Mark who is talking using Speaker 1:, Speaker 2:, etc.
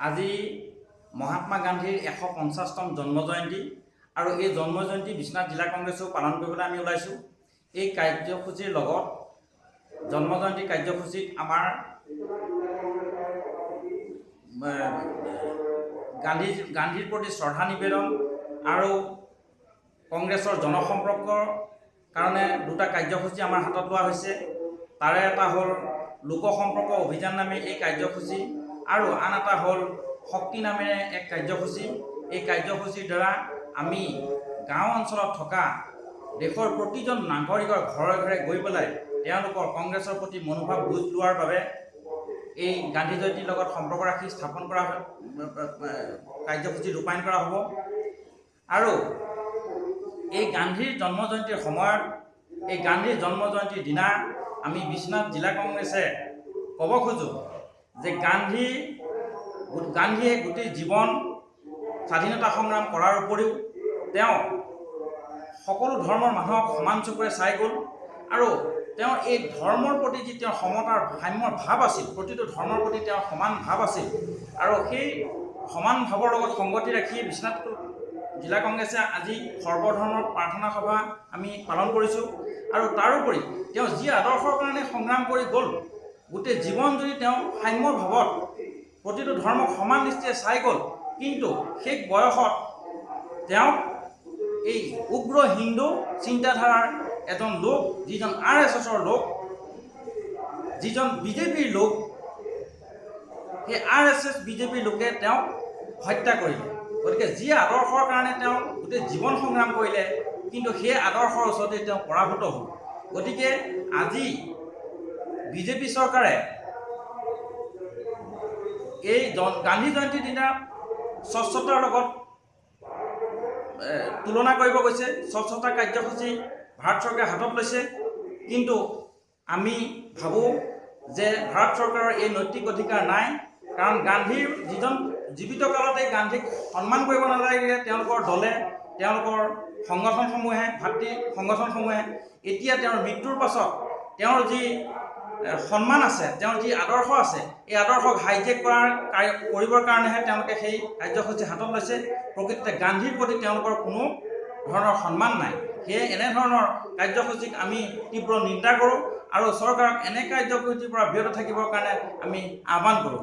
Speaker 1: আজি মহাত্মা গান্ধীৰ 150তম জন্ম জয়ন্তী আৰু এই জন্ম জয়ন্তী বিশ্বনাথ জিলা কংগ্ৰেছেও পালন কৰিবলৈ আমি ওলাইছোঁ। এই কাৰ্যসূচীৰ লগত জন্ম জয়ন্তী কাৰ্যসূচীত আমাৰ গান্ধীৰ প্ৰতি শ্ৰদ্ধা নিবেদন আৰু কংগ্ৰেছৰ জনসম্পৰ্কৰ কাৰণে দুটা কাৰ্যসূচী আমাৰ হাতত লোৱা হৈছে। তাৰে এটা হ'ল লোকসম্পৰ্ক অভিযান নামে এই কাৰ্যসূচী আৰু আন এটা হ'ল শক্তি নামেৰে এক কাৰ্যসূচী। এই কাৰ্যসূচীৰ দ্বাৰা আমি গাঁও অঞ্চলত থকা দেশৰ প্ৰতিজন নাগৰিকৰ ঘৰে ঘৰে গৈ পেলাই তেওঁলোকৰ কংগ্ৰেছৰ প্ৰতি মনোভাৱ বুজ লোৱাৰ বাবে এই গান্ধী জয়ন্তীৰ লগত সম্পৰ্ক ৰাখি স্থাপন কৰা কাৰ্যসূচী ৰূপায়ণ কৰা হ'ব। আৰু এই গান্ধীৰ জন্ম জয়ন্তীৰ সময়ত, এই গান্ধীৰ জন্ম জয়ন্তীৰ দিনা আমি বিশ্বনাথ জিলা কংগ্ৰেছে ক'ব খোজোঁ যে গান্ধীয়ে গোটেই জীৱন স্বাধীনতা সংগ্ৰাম কৰাৰ উপৰিও তেওঁ সকলো ধৰ্মৰ মানুহক সমান চকুৰে চাই গ'ল আৰু তেওঁৰ এই ধৰ্মৰ প্ৰতি যি তেওঁৰ সমতাৰ সাম্যৰ ভাৱ আছিল, প্ৰতিটো ধৰ্মৰ প্ৰতি তেওঁৰ সমান ভাৱ আছিল আৰু সেই সমান ভাৱৰ লগত সংগতি ৰাখি বিশ্বনাথ জিলা কংগ্ৰেছে আজি সৰ্বধৰ্মৰ প্ৰাৰ্থনা সভা আমি পালন কৰিছোঁ। আৰু তাৰোপৰি তেওঁ যি আদৰ্শৰ কাৰণে সংগ্ৰাম কৰি গ'ল, গোটেই জীৱন জুৰি তেওঁ সাম্যৰ ভাৱত প্ৰতিটো ধৰ্মক সমান দৃষ্টিৰে চাই গ'ল, কিন্তু শেষ বয়সত তেওঁক এই উগ্ৰ হিন্দু চিন্তাধাৰাৰ এজন লোক, যিজন RSSৰ লোক, যিজন বিজেপিৰ লোক, সেই RSS বিজেপিৰ লোকে তেওঁক হত্যা কৰিলে। গতিকে যি আদৰ্শৰ কাৰণে তেওঁ গোটেই জীৱন সংগ্ৰাম কৰিলে, কিন্তু সেই আদৰ্শৰ ওচৰতে তেওঁ পৰাভূত হ'ল। গতিকে আজি বিজেপি চৰকাৰে এই গান্ধী জয়ন্তীৰ দিনা স্বচ্ছতাৰ লগত তুলনা কৰিব গৈছে, স্বচ্ছতা কাৰ্যসূচী ভাৰত চৰকাৰে হাতত লৈছে, কিন্তু আমি ভাবোঁ যে ভাৰত চৰকাৰৰ এই নৈতিক অধিকাৰ নাই। কাৰণ গান্ধীৰ যিজন জীৱিত কালতে গান্ধীক সন্মান কৰিব নালাগিলে তেওঁলোকৰ দলে, তেওঁলোকৰ সংগঠনসমূহে, ভাতৃ সংগঠনসমূহে, এতিয়া তেওঁৰ মৃত্যুৰ পাছত তেওঁৰ যি সন্মান আছে, তেওঁৰ যি আদৰ্শ আছে, এই আদৰ্শক হাইজেক কৰিবৰ কাৰণেহে তেওঁলোকে সেই কাৰ্যসূচী হাতত লৈছে। প্ৰকৃততে গান্ধীৰ প্ৰতি তেওঁলোকৰ কোনো ধৰণৰ সন্মান নাই। সেয়ে এনেধৰণৰ কাৰ্যসূচীক আমি তীব্ৰ নিন্দা কৰোঁ আৰু চৰকাৰক এনে কাৰ্যসূচীৰ পৰা বিৰত থাকিবৰ কাৰণে আমি আহ্বান কৰোঁ।